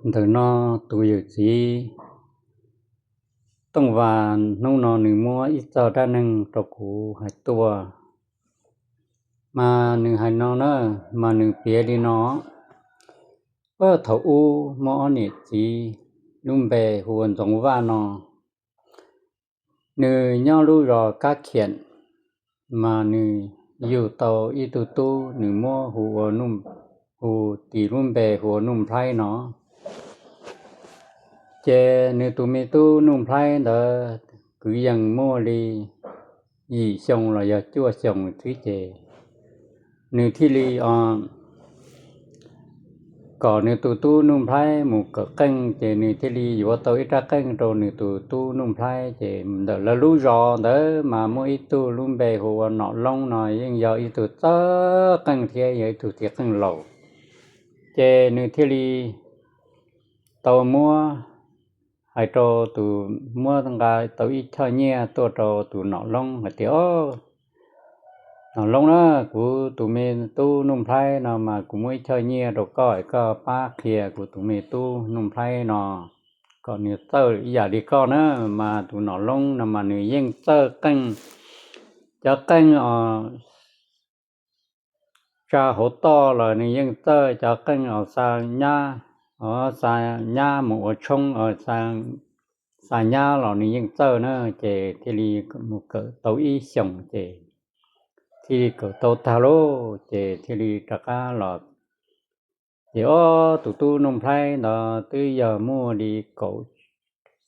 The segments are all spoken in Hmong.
Ntawm no tus yawm txiv Tooj Vas hnub no nws muab ib txoj dab neeg rau kuv hais tuaj, mas nws hais no na, mas nws piav li no. Thaum ub muaj ob niam txiv, lub npe hu ua Ntxoov Vaj no. Nws nyob lub zos Kab Khiam, mas nws yug tau ib tug tub, nws muab hu ua, hu tis lub npe hu ua Nuj Nplhaib no. Ces nws tus me tub Nuj Nplhaib ntawd kwv yees muaj li yim xyoo los yog cuaj xyoo xwb ces nws thiaj li kom nws tus tub Nuj Nplhaib mus kawm qeej, ces nws thiaj li yuav tau ib rab qeej rau nws tus tub Nuj Nplhaib. Ces ntawm lawv lub zos ntawd mas muaj ib tug lub npe hu ua Nom Loob no, yeej yog ib tug txawj qeej thiab yog ib tug txiv qeej laus. Ces nws thiaj li tau muab, hais rau tus, muab nqa tau ib choj nyiaj tuaj rau tus Nom Loob hais tias, Nom Loob na, kuv tus me tub Nuj Nplhaib no mas kuv muab ib choj nyiaj rau koj es koj pab qhia kuv tus me tub Nuj Nplhaib no kom nws txawj ib yam li koj na. Mas tus Nom Loob no mas nws yeej txawj qeej, cov qeej os tsa hauv toj los nws yeej txawj, cov qeej os xa nyab, os xa nyab mus ua tshoob, xa nyab los nws yeej txawj na. Ces thiaj li mus kawm tau ib xyoos ces thiaj li kawm tau tag lauj, ces thiaj li rov qab los. Ces ob tus tub Nuj Nplhaib ntawd twb yog muaj li kaum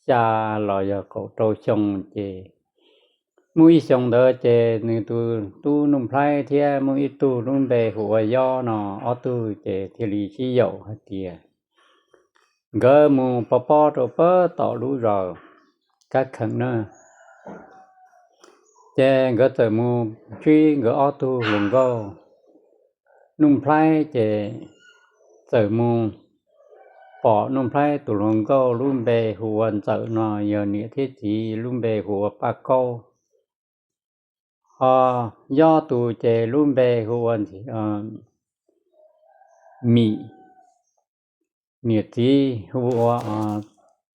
xya los yog kaum rau xyoo ces muaj ib xyoos ntawd ces nws tus tub Nuj Nplhaib thiab muaj ib tug lub npe hu ua Yob no, ob tug ces thiaj li sib yaum hais tias nkawd mus pov pob rau pem tom lub zos Kab Kheem na. Ces nkawd txawm mus ntsib nkawd ob tug hluas nkauj. Nuj Nplhaib ces txawm mus pom Nuj Nplhaib tus hluas nkauj lub npe hu ua Ntxawm no, yog niam thiab txiv lub npe hu ua Paj Kaub. Ho Yob tus ces lub npe hu ua Mim, niam txiv hu ua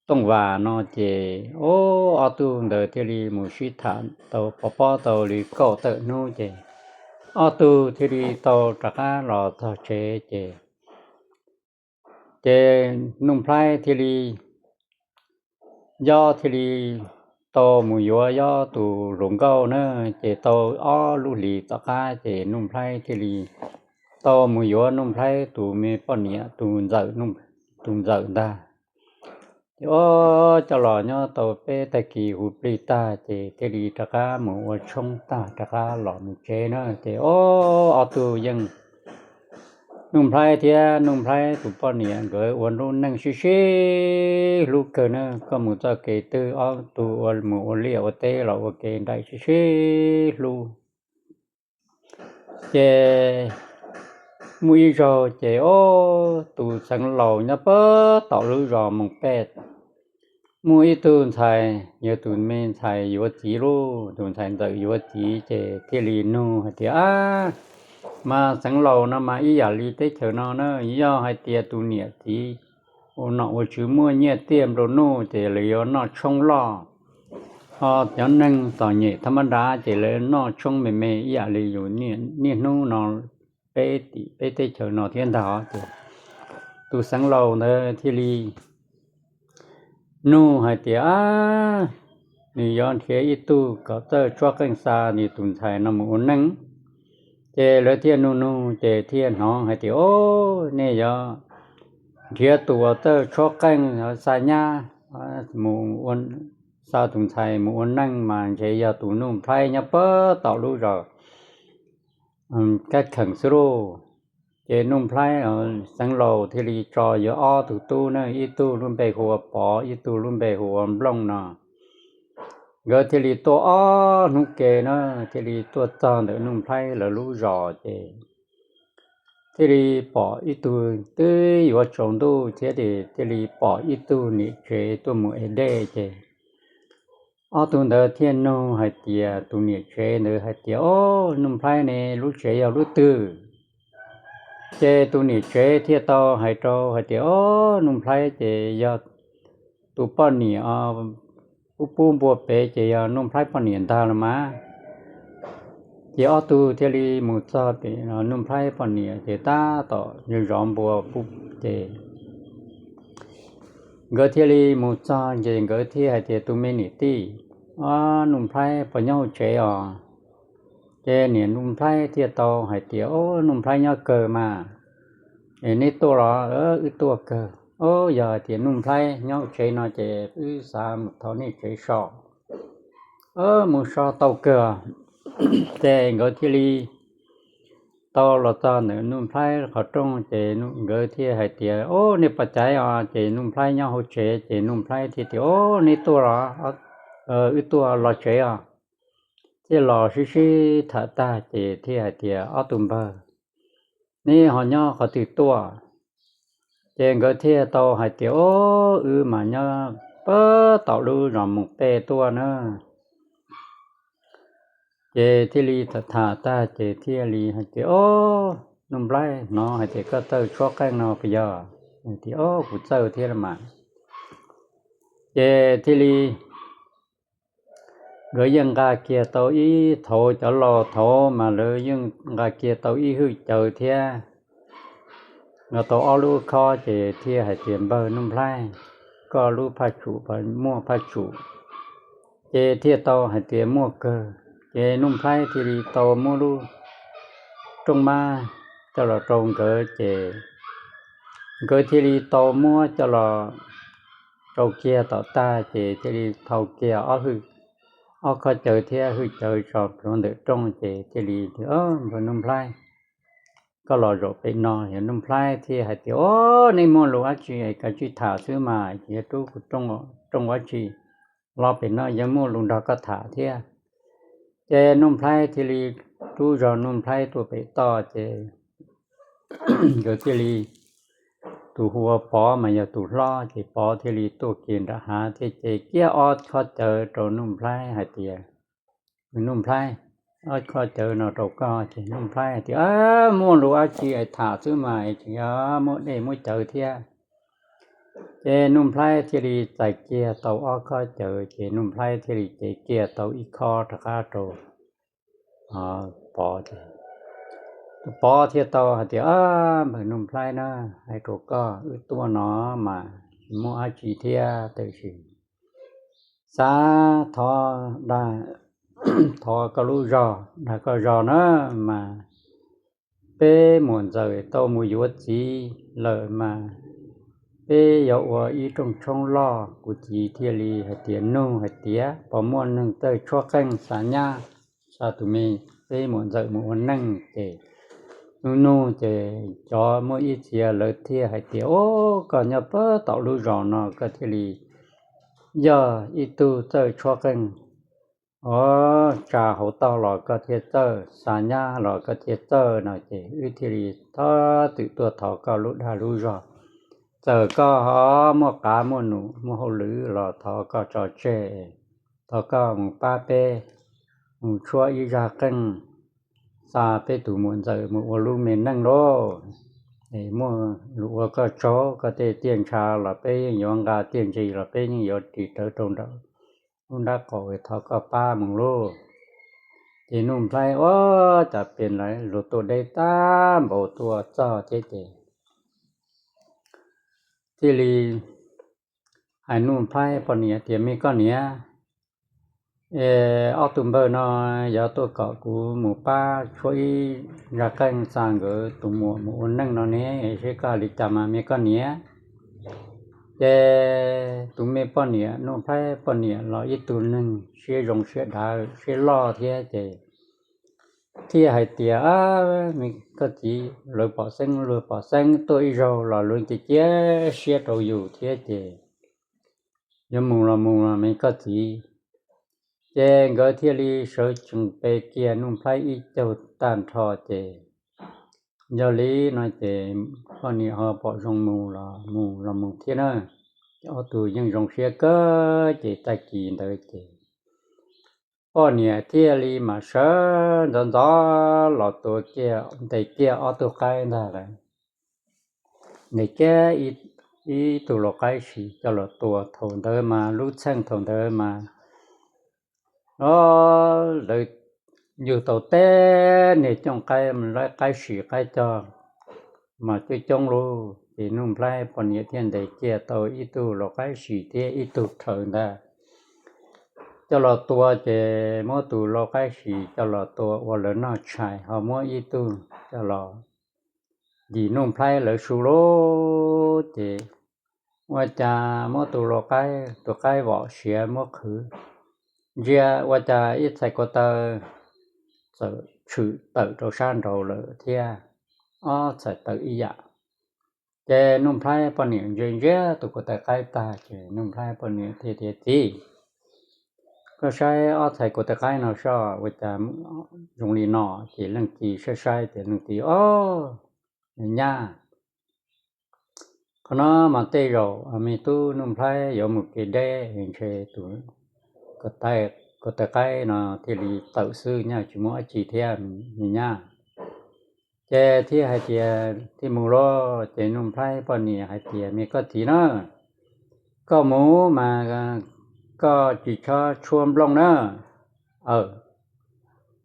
Tooj Vas no. Ces ob tug ntawd thiaj li mus sib tham tau pov pob tau li kaum tawm hnub ces ob tug thiaj li tau rov qab los txog tsev ces, ces Nuj Nplhaib thiaj li, Yob thiaj li tau mus yuav Yob tus hluas nkauj na. Ces tau ob lub hlis tom qab ces Nuj Nplhaib thiaj li tau mus yuav Nuj Nplhaib tus me poj niam, tus Ntxawm, tus Ntxawm ntag. Ces ob coj los nyob tau peb tag kis hu plig tag ces thiaj li rov qab mus ua tshoob tag rov qab los mus tsev na. Ces ob tug yeej, Nuj Nplhaib thiab Nuj Nplhaib tus poj niam nkawd ua lub neej sib sib hlub kawg na. Koj mus txoj kev twg ob tug mus ua liaj ua teb los ua ke nraim sib sib hlub. Ces muaj ib zaug ces ob tus xeev laus nyob pem tom lub zos Moos Pej, muaj ib tug ntxhais, yog tus me ntxhais yuav txiv lauj, tus ntxhais Ntxawm yuav txiv ces thiaj li nug hais tias, Ab, mas xeev laus no mas ib yam li teb chaws no na, yog hais tias tus niam txiv ua nom ua tswv muaj nyiaj tiaj nplua nuj ces lawv yuav noj tshoob loj. Ho cov neeg txom nyem thab mab nrad ces lawv noj tshoob me me ib yam li yus niaj hnub no peb tim peb teb chaws no thiab ntag. Ces tus xeev laus ntawd thiaj li nug hais tias, Ab, nws yuav nrhiav ib tug kom txawj tshuab qeej xa nws tus ntxhais no mus ua neej. Ces lawv thiaj nug nug ces thiaj hnov hais tias, Ob, nej yuav nrhiav tus uas txawj tshuab qeej xa nyab, xa tus ntxhais mus ua neej mas ntshe yog tus Nuj Nplhaib nyob pem tom lub zos Kab Kheem xwb lauj. Ces Nuj Nplhaib, xeev laus thiaj li tso yuav ob tug tub na, ib tug lub npe hu ua Pov, ib tug lub npe hu ua Nplooj no. Nkawd thiaj li tuaj ob hnub ke na, thiaj li tuaj txog ntawm Nuj Nplhaib lawv lub zos ces thiaj li pom ib tug, twb yuav tsaus ntuj thiab ces thiaj li pom ib tug niam tsev tuaj mus ev dej ces ob tug ntawd thiaj nug hais tias, tus niam tsev ntawd hais tias, Ob, Nuj Nplhaib ne lub tsev yog lub twg? Ces tus niam tsev thiaj tau hais rau hais tias, Ob, Nuj Nplhaib ces yog tus poj niam pub pub npua pem ces yog Nuj Nplhaib poj niam ntag los mas. Ces ob tug thiaj li mus txog pem Nuj Nplhaib poj niam ces tab tom zov npua pub ces nkawd thiaj li mus txog ces nkawd thiaj hais tias, Tus me niam tij, ob, Nuj Nplhaib puas nyob hauv tsev os? Ces niam Nuj Nplhaib thiaj tau hais tias, Ob, Nuj Nplhaib nyob kawg mas. Es neb tuaj los? Wb tuaj kawg. Ob, yog hais tias Nuj Nplhaib nyob hauv tsev no ces wb xav mus thov nej tsev so. Mus so tau kawg. Ces nkawd thiaj li tau los txog ntawm Nuj Nplhaib qhov rooj ces nkawd thiaj hais tias, Ob, nej puas caiv os? Ces Nuj Nplhaib nyob hauv tsev ces Nuj Nplhaib thiaj tias, Ob, neb tuaj los? Wb tuaj los tsev os. Thiaj los sib sib tham tag ces thiaj hais tias, Ob tug npawg, neb ho nyob qhov twg tuaj? Ces nkawd thiaj tau hais tias, Ob, wb mas nyob pem tom lub zos Moos Tej tuaj na. Ces thiaj li tham tham tag ces thiaj li hais tias, Ob, Nuj Nplhaib, hnov hais tias koj txawj tshuab qeej no puas yog? Tias, Ob, kuv txawj thiab los mas. Ces thiaj li nkawd yeej nqa kiag tau ib, thaum cov laus thaud mas lawv yeej nqa kiag tau ib hwj cawv thiab nqa tau ob lub khob ces thiaj hais tias, Npawg Nuj Nplhaib, koj lub phaj tsum puas muaj phaj tsum? Ces thiaj tau hais tias muaj kawg. Ces Nuj Nplhaib thiaj li tau muab lub rooj mab coj los rau nkawd ces nkawd thiaj li tau muab coj los rau kiag tom tag ces thiaj li thau kiag ob hwj, ob khob cawv thiab hwj cawv tso plhuav ntawm rooj ces thiaj li, Npawg Nuj Nplhaib, koj los zaum pem no. Yog Nuj Nplhaib thiaj hais tias, Ob, nej muaj lus dab tsi es kav tsij tham xwb mas, ces yog rub kuv rooj dab tsi los pem no, yog muaj lus nrog koj tham thiab. Ces Nuj Nplhaib thiaj li rub zog Nuj Nplhaib tuaj pem toj ces nkawd thiaj li, tus hu ua Pov mas yog tus hlob ces Pov thiaj li tuaj kiag nram hav thiab ces kiag ob khob cawv rau Nuj Nplhaib hais tias, Nuj Nplhaib, ob khob cawv no rau koj. Ces Nuj Nplhaib hais tias, Muaj lus dab tsi es tham xwb mas, tsis yog muaj dej muaj cawv thiab. Ces Nuj Nplhaib thiaj li txais kiag tau ob khob cawv ces Nuj Nplhaib thiaj li cev kiag tau ib khob rov qab rau Pov ces Pov thiaj tau hais tias, Npawg Nuj Nplhaib na, hais rau koj, wb tuaj no mas tsis muaj dab tsi thiab, tab sis xav thov dag, thov koj lub zog, dag koj zog na mas peb muam ntxawm tau mus yuav txiv lawm mas peb yuav ua ib rooj tshoob loj. Kuv txiv thiaj li hais tias, nug hais tias puas muaj neeg txawj tshuab qeej xa nyab xa tus me, peb muam ntxawm mus ua neej. Ces nug nug ces cov muaj ib txhia lawv thiaj hais tias, Ub, koj nyob pem tom lub zos no koj thiaj li yog ib tug txawj tshuab qeej, o, tsa hauv toj los koj thiaj txawj, xa nyab los koj thiaj txawj no ces wb thiaj li thov twm tuaj thov koj lub dag lub zog. Txawm koj ho muaj qav muaj num muaj hauj lwm los thov koj tso tseg, thov koj mus pab peb mus tshuab ib zaj qeej xa peb tus muam ntxawm mus ua lub me neej lauj. Muaj lus ua koj tsaug, koj tej tiaj ntsha los peb yeej yuav nqa, tiaj ntsis los peb yeej yuav ris rawv rau nram lub nrab qaum, thov koj pab mus lauj. Ces Nuj Nplhaib, ua cas pem lawv luag tuaj deb tag npaum, tuaj txog thiab ces thiaj li hais Nuj Nplhaib poj niam tias, me koj niam, ob tug npawg no yuav tuaj kom kuv mus pab tshuab ib zaj qeej xa nkawd tus muam mus ua neej no ne, seb koj li cas mas me koj niam. Ces tus me poj niam, Nuj Nplhaib poj niam los ib tug neeg siab zoo siab dav siab loj thiab ces thiaj hais tias, me koj txiv, lawv pom xeeb luag pom xeeb tuaj ib zaug los luag cia cia siab rau yus thiab ces yuav mus los mus los me koj txiv. Ces nkawd thiaj li sawv tsees pe kiag Nuj Nplhaib ib caug tag nrho ces yog li no ces poj niam ho pom zoo mus los mus los mus thiab na. Ces ob tug yeej zoo siab kawg ces tag kis ntawd ces poj niam thiaj li mam sawv ntxov ntxov los tua kiag, ntes kiag ob tug qaib ntag lawm. Ntes kiag ib tug lau qaib sim coj los tua. Thaum ntawd mas lub txheej thaum ntawd mas, o, lawv yug tau teb niag cooj qaib, lawv qaib sim qaib cog mas coob coob lauj. Ces Nuj Nplhaib poj niam thiaj ntes kiag tau ib tug lau qaib sim thiab ib tug rhaws ntag coj los tua. Ces muab tus lau qaib sim coj los tua ua lawv noj tshais, ho muab ib tug coj los yim Nuj Nplhaib lawv su lauj. Ces ua cas muab tus lau qaib, tus qaib vom siav muab qhwv ntsia ua cas ib txhais ko taw txawm tshwm tawm rau sab nraud lawm thiab, ob txhais tawm ib yam. Ces Nuj Nplhaib poj niam ntsia ntsia tus ko taw qaib tag ces Nuj Nplhaib poj niam thiaj tias, Txiv, koj saib ob txhais ko taw qaib no soj ua cas zoo li no? Ces leej txiv saib saib ces leej txiv, O, nyab, qhov no mas tej zaum me tub Nuj Nplhaib yuav mus kev deb ntshe tus ko taw qaib no thiaj li tawm xwb, nyaj tsis muaj dab tsi thiab me nyab. Ces thiaj hais tias, Thiaj mus lauj. Ces Nuj Nplhaib poj niam hais tias, Me koj txiv na, koj mus mas koj tsis txhob tshuab nplooj na. Aw,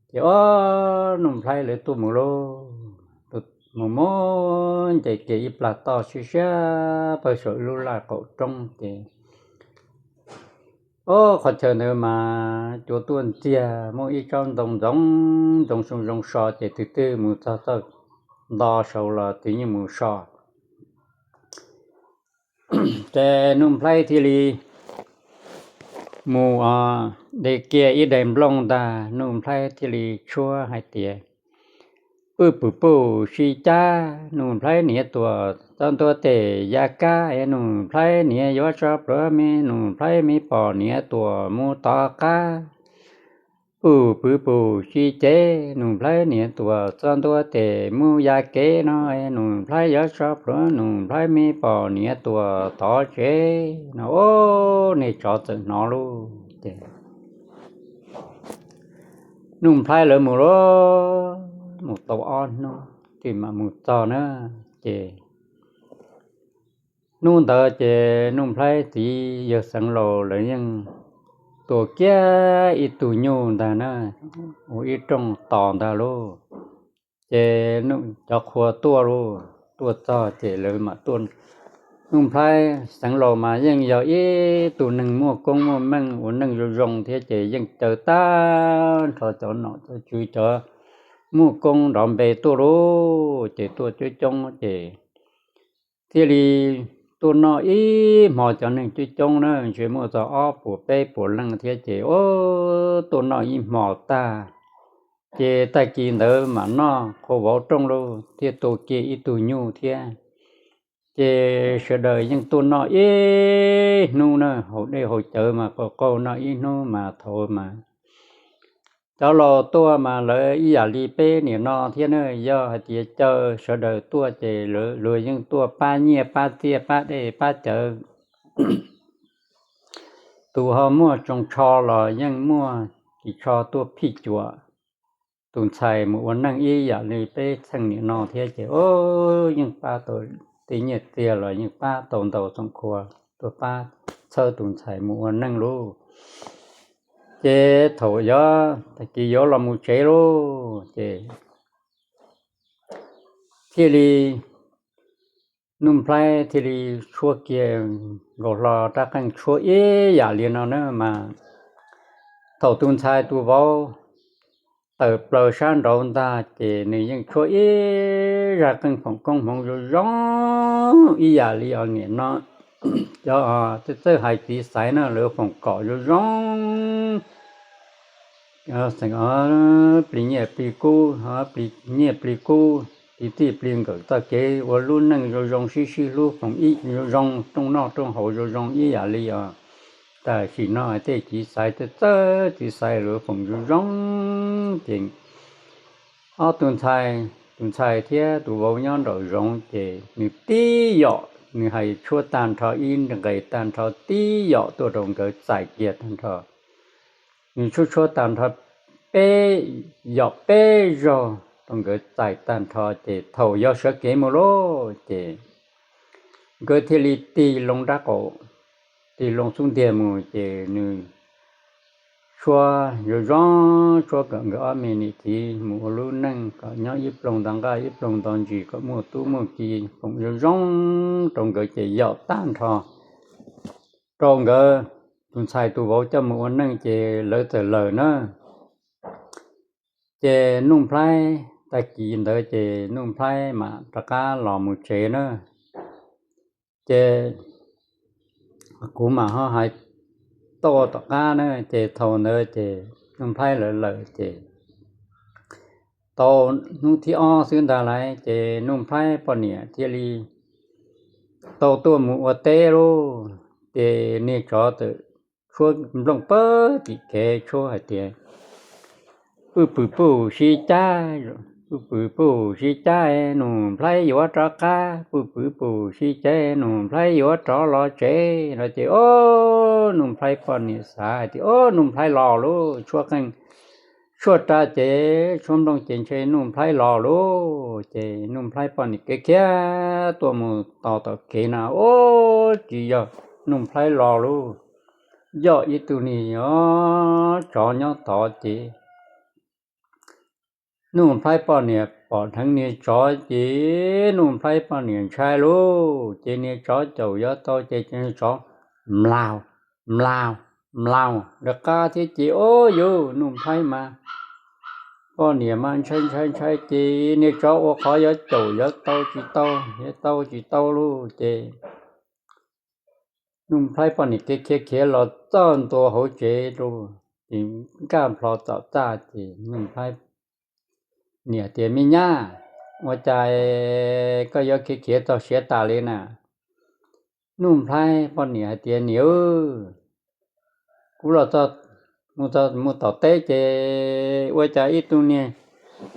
ces ob Nuj Nplhaib lawv tuaj mus lauj, mus mus nce kiag ib plag toj siab siab pawg saum ib lub laj qaum roob ces, o, qhov chaw ntawd mas cua tuaj ntxiag, muaj ib tsob ntoo ntxoov ntxoo zoo zoo so ces twg twg mus txog txoj nto saud los twg yeej mus so. Ces Nuj Nplhaib thiaj li mus, o, de kiag ib daim nplooj ntag, Nuj Nplhaib thiaj li tshuab hais tias, Pwj pwm pum si cab, Nuj Nplhaib niam tuam txob ntua tes ya kab es, Nuj Nplhaib niam yuav tso plhuav me, Nuj Nplhaib me pom niam tuam mus tov qab. Pwj pwm pum si cev, Nuj Nplhaib niam tuam txob ntua tes mus ya kev no es, Nuj Nplhaib yuav tso plhuav, Nuj Nplhaib me pom niam tuam tov tsev no. O, niag tsov txawm hnov lauj ces Nuj Nplhaib lawv mus lauj, mus tau ob hnub thiaj mam mus txog na. Ces hnub ntawd ces Nuj Nplhaib txiv yawg Xeev Laus lawv yeej tua kiag ib tug nyuj ntag na, ua ib rooj tos ntag lauj. Ces cov qhua tuaj lauj, tuaj txog ces lawv mam tuaj. Nuj Nplhaib Xeev Laus mas yeej yog ib tug neeg muaj koob muaj meej ua neej zoo zoo thiab ces yeej caw tag nrho cov nom cov tswv cov muaj koob nrov npe tuaj lauj, ces tuaj coob coob ces thiaj li tuaj noj ib hmo cov neeg coob coob na, ntshe muaj txog ob puas peb puas leej thiab ces, o, tuaj noj ib hmo tag ces tag kis ntawd mam noj qhua vauv rooj lauj, thiaj tua kiag ib tug nyuj thiab. Ces sawv daws yeej tuaj noj ib hnub na, haus dej haus cawv mas qaug qaug noj ib hnub mas thaum mas cov laus tuaj mas lawv ib yam li peb nim no thiab na, yog hais tias caw sawv daws tuaj ces luag yeej tuaj pab nyiaj pab txiaj pab dej pab cawv. Tus ho muaj tsoos tsho los yeej muaj ris tsho tuaj phij cuam tus ntxhais mus ua neej ib yam li peb txheej nim no thiab ces, o, yeej pab tau tej nyiaj txiag los yeej pab tau ntau txoom khua tuaj pab txhawb tus ntxhais mus ua neej lauj. Ces thaum yog tag kis yuav los mus tsev lauj ces thiaj li Nuj Nplhaib thiaj li tshuab kiag nkaus hlo rab qeej tshuab ib yam li no na mas thaum tus ntxhais tus vauv tawm plaws sab nraud ntag ces nws yeej tshuab ib zaj qeej foom koob hmoov zoo zoo ib yam li os nim no cov txawj hais txiv xaiv na lawv foom kom zoo zoo. Xeem plig nyiaj plig kub, plig nyiaj plig kub, plig txij plig nkawm txoj kev ua lub neej zoo zoo sib sib hlub foom ib zoo zoo rooj noj rooj haus zoo zoo ib yam li os. Tam sim no tej txiv xaiv txawj txiv xaiv lawv foom zoo zoo ces ob tug ntxhais, tus ntxhais thiab tus vauv nyob nraum zoov ces nws tib yom, nws hais tshuab tag nrho ib nqes tag nrho tib yom tuaj rau nkawd txais kiag tag nrho. nws tshuab tshuab tag nrho peb, yom peb zaug rau nkawd txais tag nrho ces thaum yog sawv kev mus lauj ces nkawd thiaj li tig loo nrab qaum, tig loo xub ntiag mus ces nws tshuab zoo zoo, tshuab kom nkawd ob me niam txiv mus ua lub neej kom nyob ib ploog nto nqaj ib ploog nto ntsis, kom muaj tub muaj ki foom zoo zoo rau nkawd ces yom tag nrho rau nkawd tus ntxhais tus vauv coj mus ua neej ces lawv txawm lawm na. Ces Nuj Nplhaib tag kis ntawd ces Nuj Nplhaib mam rov qab los mus tsev na. Ces kuv mam ho hais tau tom qab na, ces thaum ntawd ces Nuj Nplhaib lawv lawm ces tau hnub thib ob xwb ntag lauj, ces Nuj Nplhaib poj niam thiaj li tau tuaj mus ua teb lauj. Ces niag tsov txawm tshuab nplooj pawg tim kev tshuab hais tias, pwj pwm pum sib cab, pwj pwm pum sib cab es Nuj Nplhaib yuav rov qab, pwj pwm pum sib cab es Nuj Nplhaib yuav rov los tsev no ces, o, Nuj Nplhaib poj niam xav hais tias, o, Nuj Nplhaib los lauj, tshuab qeej tshuab ra ces tshuab nplooj ces ntshe Nuj Nplhaib los lauj. Ces Nuj Nplhaib poj niam kev khiav tuaj mus tos tom kev na, o, tsis yog Nuj Nplhaib los lauj, yog ib tug niag tsov nyob tod ces Nuj Nplhaib poj niam pom dheev niag tsov ces Nuj Nplhaib poj niam ntshai lauj, ces niag tsov caum yuav tau ces niag tsov mlaus mlaus mlaus lawv qab thiab ces, o, yus Nuj Nplhaib mas poj niam mas ntshai ntshai ntshai ces niag tsov ua qhov yuav caum yuav tau tsis tau, yuav tau tsis tau lauj ces Nuj Nplhaib poj niam kev khiav khiav los txog ntua hauv tsev lauj, ces nkag plho tom txaj ces Nuj Nplhaib niam tias, me nyab, ua cas koj yuav khiav khiav txog siav tas li na? Nuj Nplhaib poj niam hais tias, niam, kuv los txog, mus tom teb ces ua cas ib tug niag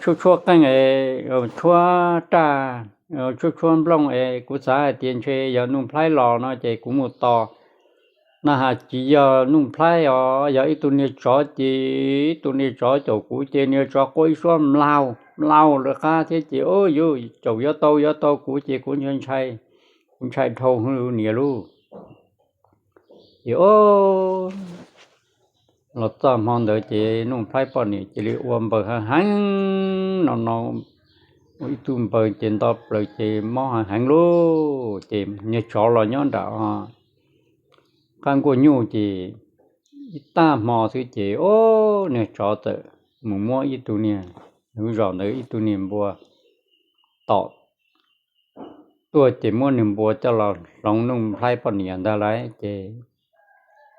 tshuab tshuab qeej, tshuab raj, tshuab tshuab nplooj es kuv xav hais tias ntshe yog Nuj Nplhaib los no ces kuv mus tos na has tsis yog Nuj Nplhaib os, yog ib tug niag tsov ces ib tug niag tsov caum kuv ces niag tsov quaj ib suab mlaus mlaus lawv qab thiab ces, o, yus caum yuav tau yuav tau kuv ces kuv ntshai ntshai, kuv ntshai dhau niam lauj. Ces, o, los txog hmo ntawd ces Nuj Nplhaib poj niam cia li ua npaws heev heev no no, ua ib tug npaws ces nto plaws ces mob heev heev lauj. Ces niag tsov los nyob nram qab nkuaj nyuj ces ib tag hmo xwb ces, o, niag tsov txawm mus muab ib tug niag, lub zos ntawd ib tug niag npua tom tuaj ces muab niag npua coj los hloov Nuj Nplhaib poj niam ntag lauj. Ces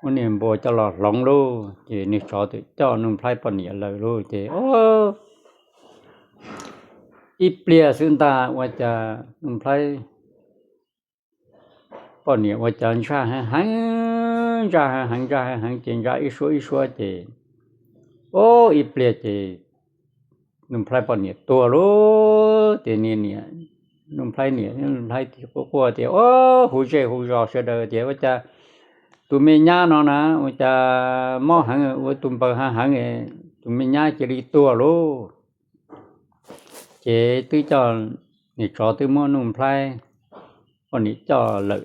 muab niag npua coj los hloov lauj, ces niag tsov txawm coj Nuj Nplhaib poj niam lawm lauj. Ces, o, ib pliag xwb ntag ua cas Nuj Nplhaib poj niam ua cas ntsaj heev heev, ntsaj heev heev, ntsaj heev heev ces ntsaj ib suab ib suab ces, o, ib pliag ces Nuj Nplhaib poj niam tuag lauj. Ces niag niam, Nuj Nplhaib niam, Nuj Nplhaib quaj quaj tias, o, hu zej hu zos sawv daws tias ua cas tus me nyab no na ua cas mob heev, ua tus npaws heev heev, tus me nyab cia li tuag lauj. Ces twb coj, niag tsov twb muab Nuj Nplhaib poj niam coj lawm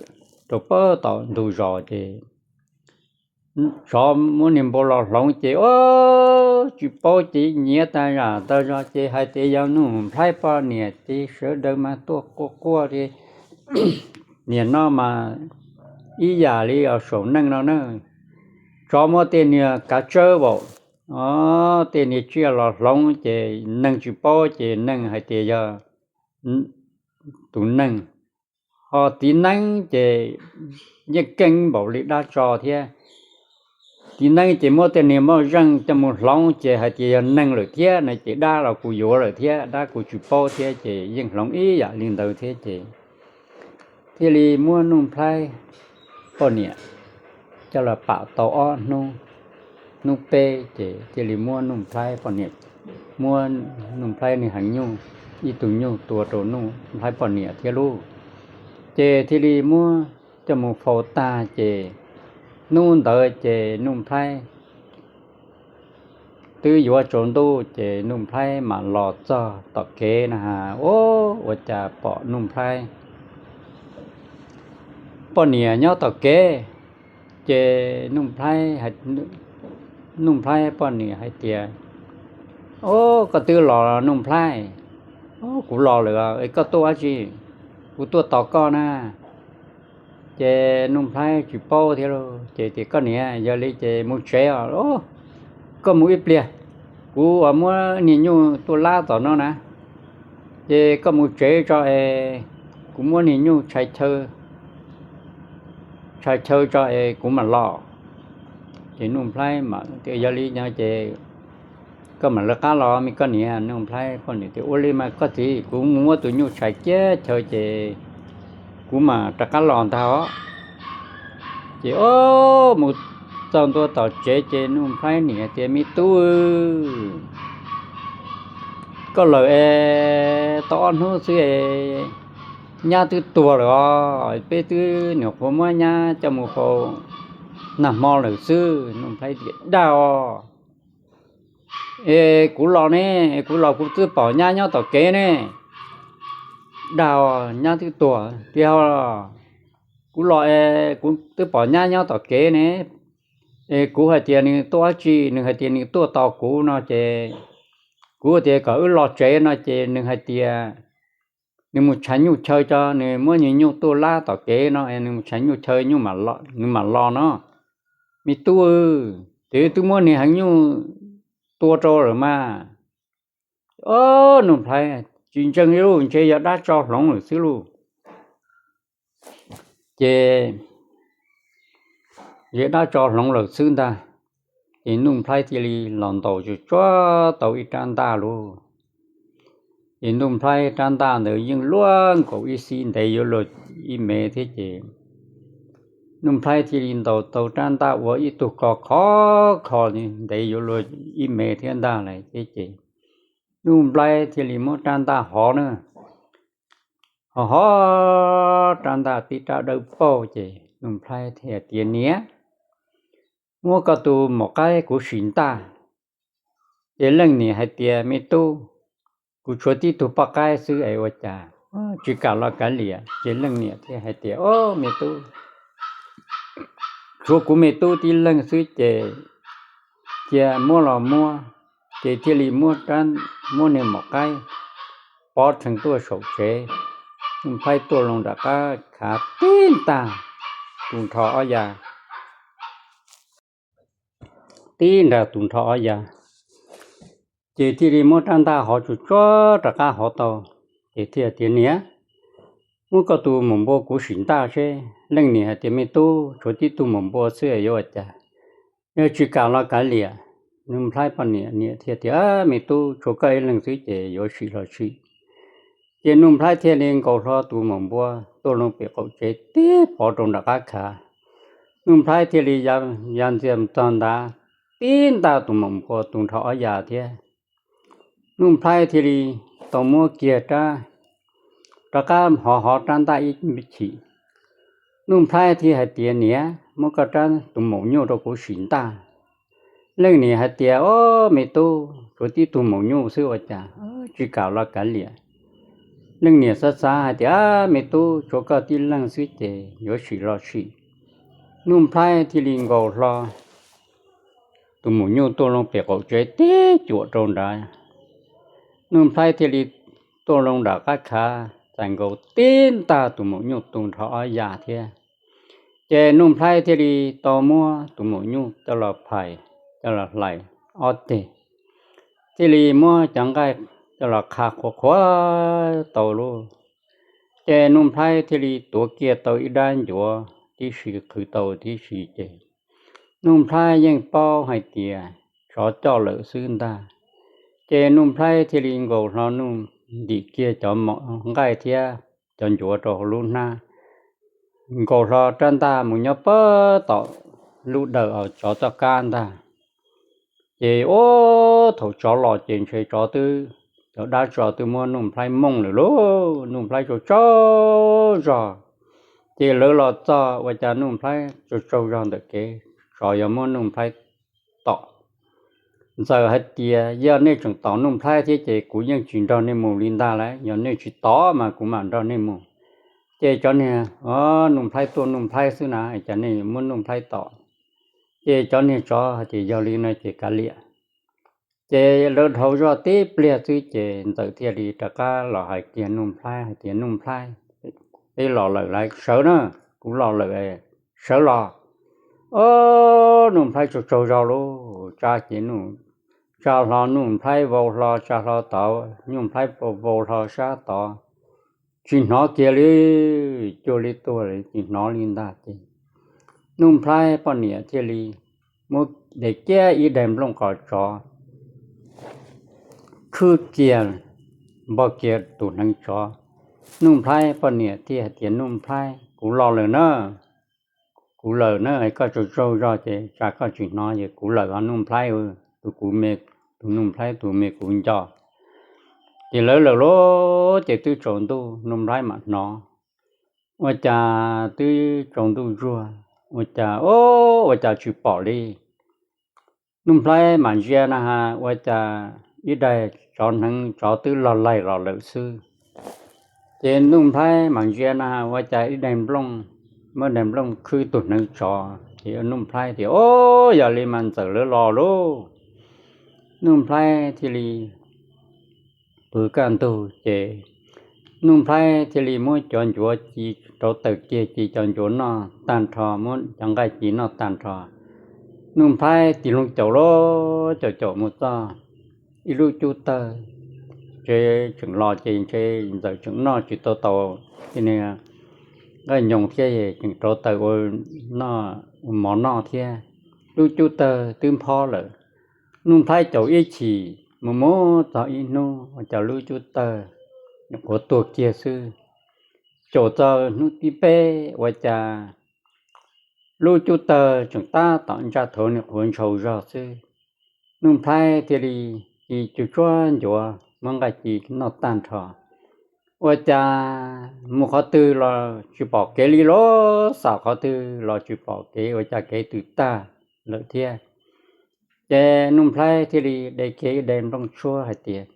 rau pem tom ntug zos ces tsov muab niag npua los hloov ces, o, tsis paub ces nyiav tag zam tag zog ces hais tias yog Nuj Nplhaib poj niam ces sawv daws mas tuaj quaj quaj li. Niag no mas ib yam li saum neej no na, tsov muab tej niag kav tsawb vaum, o, tej niag tsiaj los hloov ces neeg tsis paub ces neeg hais tias yog tus neeg, ho tiv neeb ces yeej keej npaum li dab tso thiab. Tiv neeb ces muab tej niag moj zeej coj mus hloov ces hais tias yog neeg lawm thiab no ces dab los kuj yuav lawm thiab, dab kuj tsis paub thiab ces yeej hloov ib yam li ntawd thiab ces thiaj li muab Nuj Nplhaib poj niam coj los pam tau ob hnub, hnub peb ces thiaj li muab Nuj Nplhaib poj niam, muab Nuj Nplhaib niag heev nyuj, ib tug nyuj tua rau Nuj Nplhaib poj niam thiab lauj. Ces thiaj li muab coj mus faus tag ces hnub ntawd ces Nuj Nplhaib twb yuav tsaus ntuj ces Nuj Nplhaib mam los txog tom kev na, ua cas pom Nuj Nplhaib poj niam nyob tom kev. Ces Nuj Nplhaib, Nuj Nplhaib poj niam hais tias, Au, koj twb los Nuj Nplhaib? Kuv los lawm, koj tuaj dab tsi? Kuv tuaj tos koj na. Ces Nuj Nplhaib tsis paub thiab lauj, ces tias, Koj niam, yog li ces mus tsev os. Koj mus ib pliag, kuv uas muab niag nyuj tuaj lab tom no na, ces koj mus tsev tso es kuv muab niag nyuj tshais chaw tso es kuv mam los. Ces Nuj Nplhaib, Yog li no ces koj mam lawv qab los me koj niam. Nuj Nplhaib poj niam tias, Ua li mas koj txiv, kuv mus muab tus nyuj tshais kiag chaw ces kuv mam rov qab los ntag os. Ces o, mus txog ntua tom tsev ces Nuj Nplhaib niam tias, Me tub, koj lawm es tau ob hnub xwb es nyab twb tuag lawm os, peb twb nyuam qhuav muab nyab coj mus faus nag hmo lawm xwb. Nuj Nplhaib tias, Dag os, es kuv los ne, kuv los kuv twb pom nyab nyob tom kev ne. Dag os, nyab twb tuag tiag os. Kuv los es kuv twb pom nyab nyob tom kev ne. Es kuv hais tias nws tuaj dab tsi, nws hais tias nws tuaj tos kuv no ces kuv tias kom wb los tsev no ces nws hais tias nws mus tshais nyuj chaw tso, nws muab nws nyuj tuaj lab tom kev no es nws mus tshais nyuj chaw, nws mam los no. Me tub, ces twb muab niag heev nyuj tua rau lawm mas. O, Nuj Nplhaib tsis ntseeg li lauj, ntshe yog dab tso hloov lawm xwb lauj. Ces yog dab tso hloov lawm xwb ntag. Ces Nuj Nplhaib thiaj li los ntaus tsuag tsuag tau ib rab ntaj lauj. Ces Nuj Nplhaib rab ntaj ntawd yeej luaj nkaus ib xib ntev yuav luag ib mev thiab ces Nuj Nplhaib thiaj li ntaus tau rab ntaj ua ib tug ko khov kho ntev yuav luag ib mev thiab ntag lawm thiab ces Nuj Nplhaib thiaj li muab rab ntaj hov na, ho hov rab ntaj tib rab dawb paug ces Nuj Nplhaib thiaj tias, Niam, muab koj tus maum qaib kuv sim ntaj. Ces leej niam hais tias, Me tub, kuv tshuav tib tug poj qaib xwb es ua cas tsis kam los kav liam? Ces leej niam thiaj hais tias, O, me tub, tshuav kuv me tub tib leeg xwb ces cia muab los muab. Ces thiaj li muab, muab niag maum qaib pov rhees tuaj saum tsev. Nuj Nplhaib tuaj loo nram qab khav tib ntaj tus nrho ob ya, tib ntaj tus nrho ob ya. Ces thiaj li muab rab ntaj hov tsuag tsuag rov qab hov tau. Ces thiaj tias, Niam, muab koj tus maum npua kuv sim ntaj seb. Leej niam hais tias, Me tub, tshuav tib tug maum npua xwb yuav ua cas? Yog tsis kam los kav liam. Nuj Nplhaib poj niam niam thiaj tias, Me tub, tshuav koj ib leeg xwb ces yuav sim los sim. Ces Nuj Nplhaib thiaj li nkaus hlo tus maum npua tuaj loo pem qaum tsev tib pov rau nram qab khav. Nuj Nplhaib thiaj li ya ntxias txog ntawd tib ntaj tus maum npua tus nrho ob ya thiab. Nuj Nplhaib thiaj li tau muab kiag rab, rov qab hov hov rab ntaj ib chim. Nuj Nplhaib thiaj hais tias, Niam, muab koj rab tus maum nyuj rau kuv sim ntaj. Leej niam hais tias, O, me tub, tshuav tib tug maum nyuj xwb ua cas tsis kam los kav liam? Leej niam xav xav hais tias, Me tub, tshuav koj tib leeg xwb ces yuav sim los sim. Nuj Nplhaib thiaj li nkaus hlo tus maum nyuj tuaj loo pem qaum tsev tib cuam rau nrad. Nuj Nplhaib thiaj li tuaj loo nram qab khav txais nkaus tib ntaj tus maum nyuj tus nrho ob ya thiab. Ces Nuj Nplhaib thiaj li tau muab tus maum nyuj coj los phais, coj los hlais ob teg, thiaj li muab cov nqaij coj los qha qhuav qhuav tau lauj. Ces Nuj Nplhaib thiaj li tuav kiag tau ib dab ncuav tib si qhwv tau tib si ces Nuj Nplhaib yeej paub hais tias tsov coj lawm xwb ntag. Ces Nuj Nplhaib thiaj li nkaus hlo ntim kiag cov nqaij thiab cov ncuav rau hauv lub hnab, nkaus hlo rab ntaj mus nyob puag tom lub dawm tsov txoj kab ntag. Ces ua thaum tsov los ces ntshe tsov twb, cov dab tsov twb muab Nuj Nplhaib mooj lawm lauj. Nuj Nplhaib tsaug tsaug zog, ces lawv los txog ua cas Nuj Nplhaib tsaug tsaug zog ntawm kev, tsov yuav muab Nuj Nplhaib tom. Ntxawm hais tias, Yog nej tseem tos Nuj Nplhaib thiab ces kuv yeej tsis nrog nej mus li ntag lauj, yog nej tsis tos mas kuv mam nrog nej mus. Ces cov niag, o, Nuj Nplhaib tuaj Nuj Nplhaib xwb na, cas nej muab Nuj Nplhaib tom? Ces cov niag tsov hais tias, Yog li no ces kav liam. Ces lawv dhau zoj tib pliag xwb ces Ntxawm thiaj li rov qab los hais kiag Nuj Nplhaib hais tias, Nuj Nplhaib, peb los lawm lauj, sawv na, kuv los lawm, sawv los. O, Nuj Nplhaib tsaug tsaug zog lauj, tsa ces Nuj, tsa hlo Nuj Nplhaib vau hlo sab tod, Nuj Nplhaib vau hlo sab tod, tsis hnov kiag li, cuag li tuag li tsis hnov li ntag. Ces Nuj Nplhaib poj niam thiaj li muab de kiag ib daim nplooj qos tsov khwb kiag, npog kiag tus hneev tsov. Nuj Nplhaib poj niam thiaj hais tias, Nuj Nplhaib, kuv los lawm na, kuv lawm na, koj tsaug tsaug zog ces tsa koj tsis hnov ces kuv lawm os Nuj Nplhaib, tus kuv me, tus Nuj Nplhaib tus me kuv nco. Ces lawv lawm lauj, ces twb tsaus ntuj Nuj Nplhaib mam hnov, ua cas twb tsaus ntuj zuag, ua cas, o, ua cas tsis pom li. Nuj Nplhaib mam ntsia na has ua cas ib daim tsov hneev tsov twb log laig los lawm xwb. Ces Nuj Nplhaib mam ntsia na has ua cas ib daim nplooj, muab daim nplooj khwb tus hneev tsov. Ces Nuj Nplhaib tias, O, yog li mas Ntxawm lawv los lauj. Nuj Nplhaib thiaj li pw kaj ntug ces Nuj Nplhaib thiaj li muab cov ncuav ci rau taws kiag ci cov ncuav noj tag nrho, muab cov nqaij ci noj tag nrho. Nuj Nplhaib tig loo caum lauj, caum caum mus txog ib lub cub tawg, ntshe tseem los ces ntshe Ntxawm tseem noj tsis tau taus nqaij nyoos thiab, tseem rauv taws ua mov noj thiab. Lub cub tawg twb nphob lawm. Nuj Nplhaib caum ib chim mus mus txog ib hnub ua cas lub cub tawg nyuam qhuav tuag kiag xwb. Caum txog hnub thib peb ua cas lub cub tawg tseem tab tom ntsaj thuv nyuam qhuav ntshaus zog xwb. Nuj Nplhaib thiaj li ci tsuag tsuag ncuav muab nqaij ci noj tag nrho. Ua cas mus qhov twg los tsis pom kev li lauj, xauj qhov twg los tsis pom kev, ua cas kev twb tag lawm thiab. Ces Nuj Nplhaib thiaj li de kiag ib daim nplooj tshuab hais tias,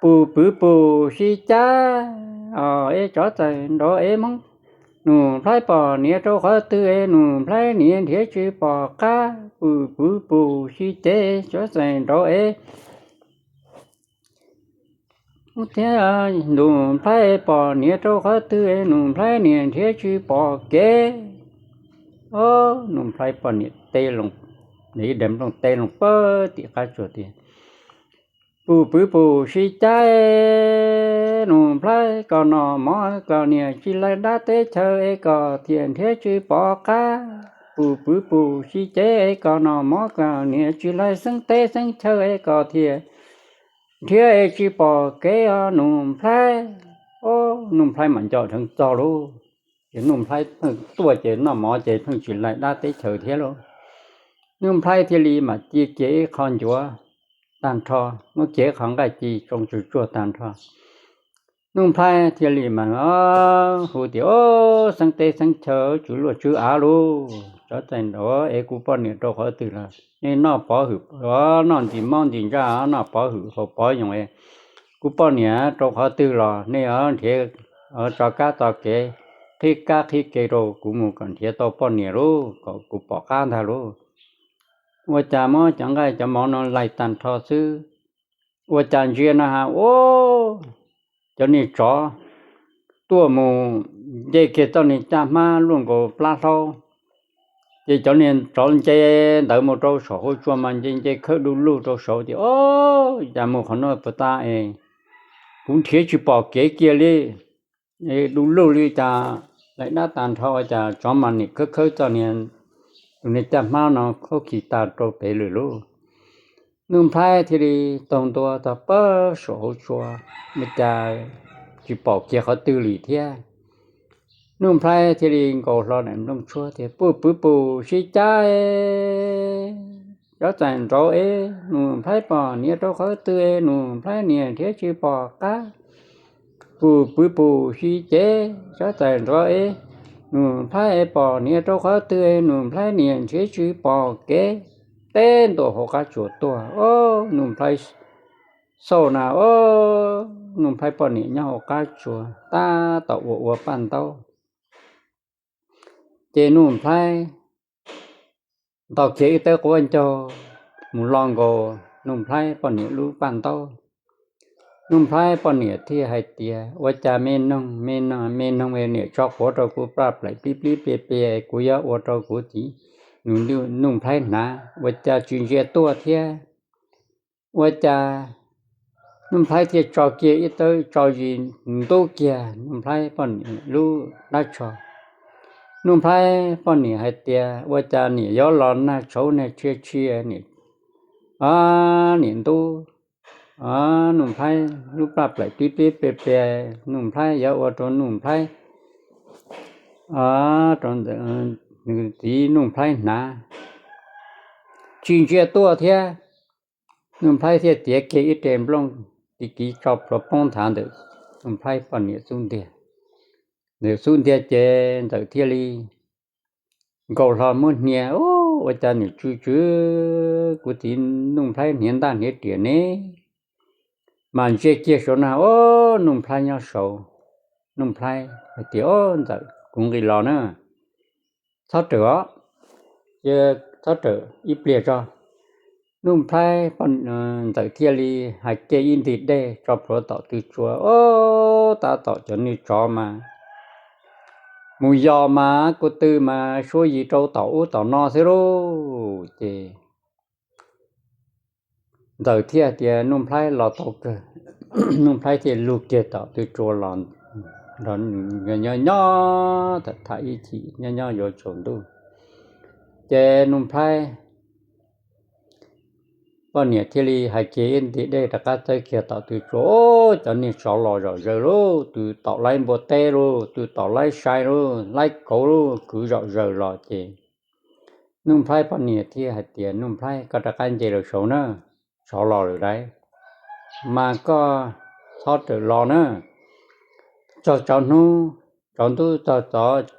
Pus pwv pus sib cav, o, es tsov txawm nrov es Hmoob. Nuj Nplhaib pom niam rau qhov twg es Nuj Nplhaib niam nrhiav tsis pom qab. Pus pwv pus sib cav, tsov txawm nrov es thiab, Nuj Nplhaib pom niam rau qhov twg es Nuj Nplhaib niam nrhiav tsis pom kev. O, Nuj Nplhaib poj niam teb loo, ib daim nplooj teb loo pawg tim qab tsuas tias, Pus pwv pus sib cav, Nuj Nplhaib koj noj mov koj niam tsis laij dab teb chaws es koj thiaj nrhiav tsis pom qab. Pus pwv pus sib cav es koj noj mov koj niam tsis laij xeeb teb xeeb chaw es koj thiaj nrhiav es tsis pom kev os Nuj Nplhaib. O, Nuj Nplhaib mam nco dheev txog lauj. Ces Nuj Nplhaib pheej tuaj ces noj mov ces pheej tsis laij dab teb chaws thiab lauj. Nuj Nplhaib thiaj li mam cia kiag ib qho ncuav tag nrho, muab kiag ib qho nqaij ci tsoo tsuag tsuag tag nrho. Nuj Nplhaib thiaj li mas hu tias, O, xeeb teb xeeb chaw, tswv luaj tswv av lauj, tsov txaij nraud es kuv poj niam rau qhov twg los nej noj pov hwm, noj ntxim mob ntxim ntsaj, noj pov hwm haus pov yoos es kuv poj niam rau qhov twg los nej nrhiav tso kab tso kev, qhib kab qhib kev rau kuv mus kom nrhiav tau poj niam lauj, kom kuv pom qab ntag lauj. Ua cas muab cov nqaij cov mov no laij tag nrho xwb, ua cas ntsia na has, o, cov niag tsov tuaj mus nce kiag txoj niag caj hmab luaj nkaus plab hlaub. Ces cov niag tsov nce ntawd mus rau saum hauv tsua mas nce nce khawb du lug rau saud tias, O, cas mus qhov no puas tas es kuv nrhiav tsis pom kev kiag li, du lug li cas laij dab tag nrho, ua cas tsov mas nim khawb khawb txoj niag, tus niag caj hmab no khaub khi tag rau pem lawm lauj. Nuj Nplhaib thiaj li taug ntua txog pem saum hauv tsua, ua cas tsis pom kiag qhov twg li thiab. Nuj Nplhaib thiaj li nkaus hlo daim nplooj tshuab tias, Pus pwv pus sib cav, tsov txaij nraud es Nuj Nplhaib pom niam rau qhov twg es Nuj Nplhaib niam nrhiav tsis pom qab. Pus pwv pus sib cav, tsov txaij nraud es Nuj Nplhaib pom niam rau qhov twg es Nuj Nplhaib niam nrhiav tsis pom kev. teb ntua hauv qab tsuas tuaj. Ob, Nuj Nplhaib xauj na, ob, Nuj Nplhaib poj niam nyob hauv qab tsuas tab tom ua ua paj ntaub. Ces Nuj Nplhaib ntaus kiag ib tawb quav ncaug mus lo nkaus Nuj Nplhaib poj niam lub paj ntaub. Nuj Nplhaib poj niam thiaj hais tias, ua cas me noog, me noog, me noog, niam tso quav rau kuv plaj plaim plib plib pliag pliag, kuv yuav ua rau kuv txiv Nuj Nplhaib hnav, ua cas tsis ntsia tuaj thiab. Ua cas Nuj Nplhaib thiaj tso kiag ib tawb tso zis ntub kiag Nuj Nplhaib poj niam lub dab tsho. Nuj Nplhaib poj niam hais tias, ua cas niam yuav los nag tshauv nag tshia tshia, niam, niam ntub Nuj Nplhaib lub plaj plaim plib plib pliag pliag, Nuj Nplhaib yuav ua rau Nuj Nplhaib, rau ntawm nws txiv Nuj Nplhaib hnav, tsis ntsia tuaj thiab. Nuj Nplhaib thiaj tiav kiag ib re nplooj ti kiv tso plhuav poob nthav ntawm Nuj Nplhaib poj niam xub ntiag. Ntawm xub ntiag ces Ntxawm thiaj li nkaus hlo muab hnia, ua cas niam tsw tsw, kuv txiv Nuj Nplhaib hniav ntaj hniav riam ne. Mas ntsia kiag saud na, ob, Nuj Nplhaib nyob saud. Nuj Nplhaib hais tias, ob, Ntxawm, kuv nqis los na, txhob rawm os, txhob rawm ib pliag tso. Nuj Nplhaib, Ntxawm thiaj li hais kiag ib ntim dej tso plhuav tom tw tsua, ob, tab tom cov niag tsov mas mus yos mas kuv tw mas suab yig rau tom ub tom no xwb lauj. Ces Ntxawm thiaj tias, Nuj Nplhaib los tau kawg. Nuj Nplhaib thiaj lug kiag tom tw tsua los nrog nws nyob nyob tham tham ib chim nyob nyob yuav tsaus ntuj. Ces Nuj Nplhaib poj niam thiaj li hais kiag ib ntim dej rov qab txawb kiag tom tw tsua, ob, cov niag tsov los zom zaws lauj, tw tom laib npua teb lauj, tw tom laib sai lauj, laib kauv lauj, kwv zom zaws los ces Nuj Nplhaib poj niam thiaj hais tias, Nuj Nplhaib, koj rov qab nce lawm saud na, tsov los lawm lauj, mas koj txhob rawm los na, txog tsov hnub, tsov ntub, txog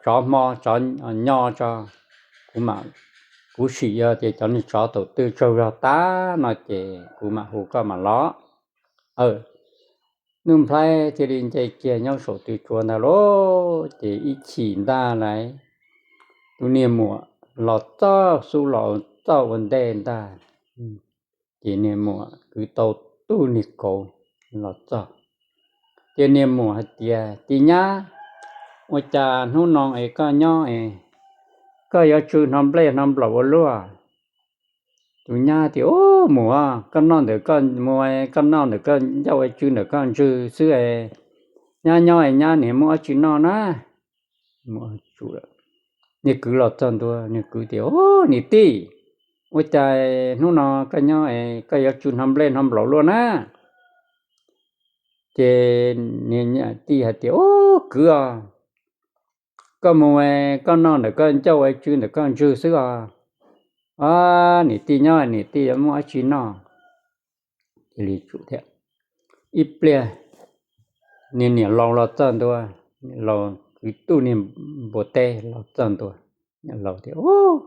tsov hmo, tsov nyo tso, kuv mam, kuv sim yog tias cov niag tsov thaum twg tsaug zog tag no ces kuv mam hu koj mam los. Nuj Nplhaib thiaj li nce kiag nyob saum tw tsua ntag lauj. Ces ib chim ntag lauj, tus niag muam los txog, xub los txog ua ntej ntag. Ces niag muam kwv tau tug niag kauv los txog. Ces niag muam hais tias, tij nyab, ua cas hnub no es koj nyob es koj yuav tsw hno nplej hno nplaum ua luaj? Tus nyab tias, ub, muam, koj noj ntawm koj mus, koj noj ntawm koj ncauj es tsw ntawm koj ntswg xwb es, nyab nyob es nyab niam muaj dab tsi noj na? Niag kwv los txog ntua, niag kwv tias, ub, niam tij, ua cas hnub no koj nyob es koj yuav tsw hno nplej hno nplaum luaj na? Ces niam tij hais tias, ub, kwv os, koj mus es koj noj ntawm koj ncauj es tsw ntawm koj ntswg xwb os. Ob, niam tij nyob niam tij yuav muaj dab tsi noj? Ib pliag niag niam laus los txog ntua, laus kwv tug niag npua teb los txog ntua, niam laus tias, ub,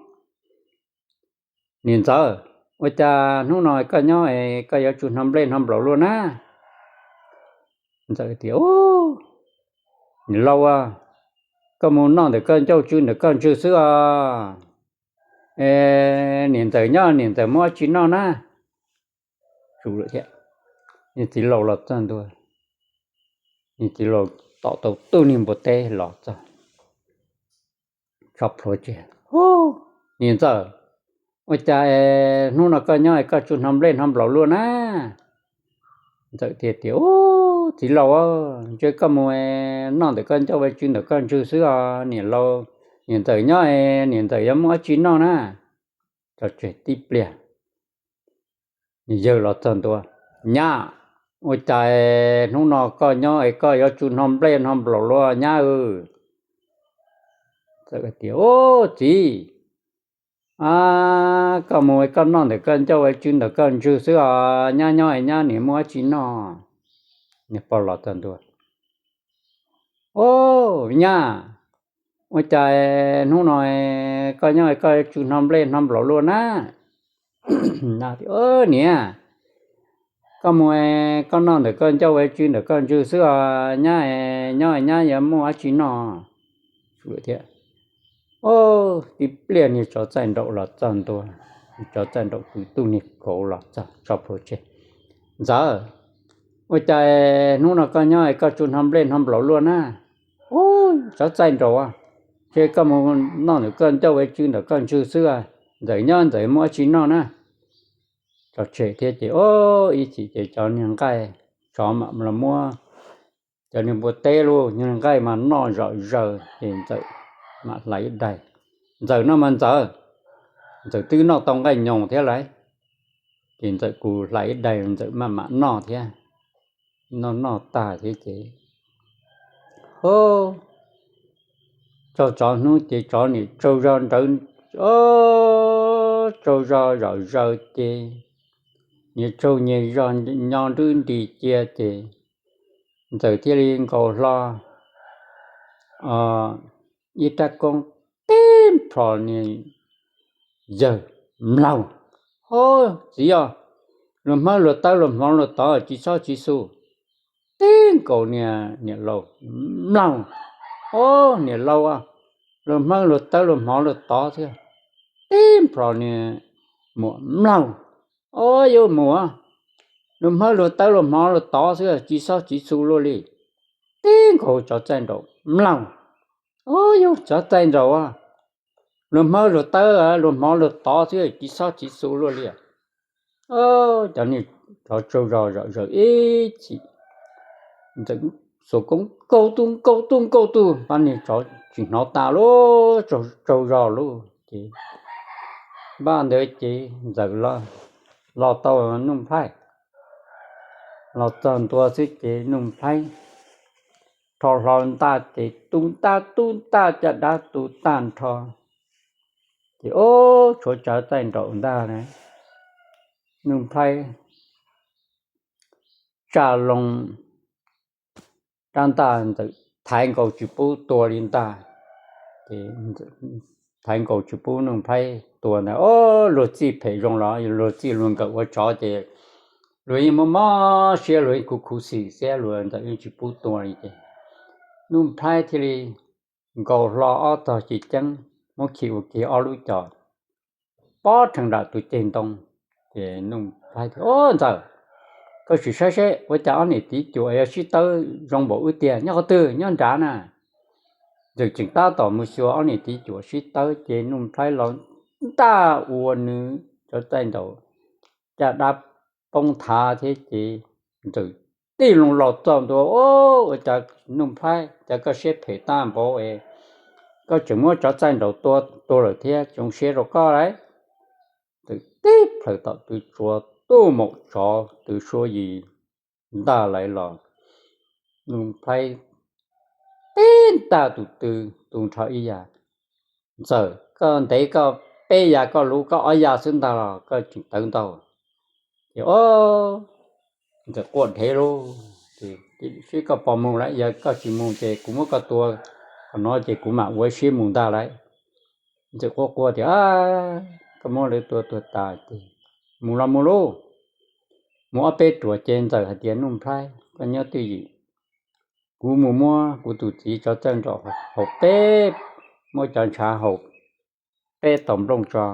niam ntxawm, ua cas hnub no koj nyob es koj yuav tsw hno nplej hno nplaum luaj na? Ntxawm tias, ub, niam laus, koj mus noj ntawm koj ncauj tsw ntawm koj ntswg xwb os. Es niam ntxawm nyob niam ntxawm muaj dab tsi noj na? Niag txiv laus los txog ntua, niag txiv laus tom tau tug niag npua teb los txog, tso plhuav tseg, ub, niam ntxawm, ua cas hnub no koj nyob es koj tsw hno nplej hno nplaum luaj na? Ntxawm thiaj tias, ub, txiv laus, ntshe koj mus noj ntawm koj ncauj es tsw ntawm koj ntswg xwb os, niam laus, niam ntxawm nyob es niam ntxawm yuav muaj dab tsi noj na? Tso tseg tib pliag, niag yawg los txog ntua, nyab, ua cas hnub no koj nyob es koj yuav tsw hno nplej hno nplaum luaj nyab aw? Txawm tias, ub, txiv, koj mus es koj noj ntawm koj ncauj es tsw ntawm koj ntswg xwb os, nyab nyob es nyab niam muaj dab tsi noj? Niag pog los txog ntua, ub, nyab, ua cas hnub no koj nyob es koj tsw hno nplej hno nplaum luaj na? Niam, koj mus, koj noj ntawm koj ncauj ua tsw ntawm koj ntswg xwb os, nyab, nyob nyab yuav muaj dab tsi noj thiab. Tib pliag niag tsov txaij nraum los txog ntua, tsov txaij nraum kwv tug niag kauv los txog tso plhuav tseg. Ntxawm, ua cas hnub no koj nyob koj tsuas hnov nplej hnov nplaum luaj na? Tsov txaij nraum, ces koj mus noj ntawm koj ncauj ua tsw ntawm koj ntswg xwb, Ntxawm nyob Ntxawm muaj dab tsi noj na. Tso tseg thiab ces ib chim ces cov niag nqaij, tsov mam los muab cov niag npua teb lauj, niag nqaij mas noj zom zaws ces Ntxawm mam hlais ib daig. Ntxawm noj mas Ntxawm, Ntxawm twb noj tau nqaij nyoos thiab lauj, ces Ntxawm kuj hlais ib daig Ntxawm maj mam noj thiab. Noj noj tag thiab ces, tsaug tsov hnub ces tsov niam tsaug zog nrawv, tsaug zog zom zaws ces niam tsaug nyias zog nyo nrub nris cia ces Ntxawm thiaj li nkaus hlo ib rab koob tib nplhos niag yawg mlaug. Hos txiv os, luag hmawb luag tawb luag hmov luag tod tsis txhob tsis xu. Tib nkaus niag niam laus mlaug. Hos niam laus, luag hmawb luag tawb luag hmov luag tod thiab, tib nplhos niag muam mlaug. Hos yus muam, luag hmawb luag tawb luag hmov luag tod xwb tsis txhob tsis xu luaj li. Tib nkaus tsov txaij nraum mlaug. Hos yus tsov txaij nraum, luag hmawb luag tawb luag hmov luag tod xwb tsis txhob tsis xu luaj li. Cov niag tsov tsaug zog zom zaws ib chim, Ntxawm xuas koob nkaus tus nkaus tus nkaus tus, pab niag tsov tsis hnov tas lauj, tsaug zog lauj ces npaj ntawd ces Ntxawm los tau Nuj Nplhaib. Los txog ntua xwb ces Nuj Nplhaib rho hlo ntaj ces tu ntaj tu ntaj caj dab tu tag nrho. Ces ob tshuav tsov txaij nraum ntag na, Nuj Nplhaib tsa loo rab ntaj Ntxawm thaiv nkaus tsis pub tua li ntag. Ces thaiv nkaus tsis pub Nuj Nplhaib tua ntag. Ob, luag txij phem zoo los luag txij luag nkawm ua tsov ces luag yeej mob mob siab luag yeej khuv khuv xim xiab luag Ntxawm yeej tsis pub tua li ces Nuj Nplhaib thiaj li nkaus hlo ob tog ci ceeb muab khi ua kiag ob lub cos pob rhees nram tus ceg ntoo. Ces Nuj Nplhaib tias, Ob Ntxawm, koj sim saib seb ua cas ob niam txiv cuam yog sib tawb zoo npaum wb tiag, nyob qhov twg? Nyob nrad na. Ntxawm tseem tab tom mus xyuas ob niam txiv cuam sib tawb ces Nuj Nplhaib los ntaj ua nws tsov txaij nraum caj dab poob thav thiab ces Ntxawm tij loo los txog ntua, Ua cas Nuj Nplhaib, cas koj siab phem tag npaum es koj tseem muab tsov txaij nraum tua tuag lawm thiab, zoo siab rau koj lauj. Ntxawm tib plhaws tom tw tsuas tuaj maum tsov tw suab yim ntag lauj los Nuj Nplhaib tib ntaj tus tw tu nrho ib yam. Ntxawm, koj ntev koj peb yam, koj luv koj ob yam xwb ntag los koj tseem tawv ntau. Ces ob, Ntxawm quaj dhev lauj, Seb koj puas mus lawm, yog koj tsis mus ces kuv muab koj tua qhov no ces kuv mam ua siab mus ntag lauj. Ntxawm quaj quaj tias, Koj muab lawv tua tuag tas ces mus los mus lauj. Mus ob peb ruam ces Ntxawm hais tias, Nuj Nplhaib, koj nyob twj ywm, kuv mus muab kuv tus txiv tsov txaij nraum haus peb, muab cov ntshav haus peb tau nplooj tso,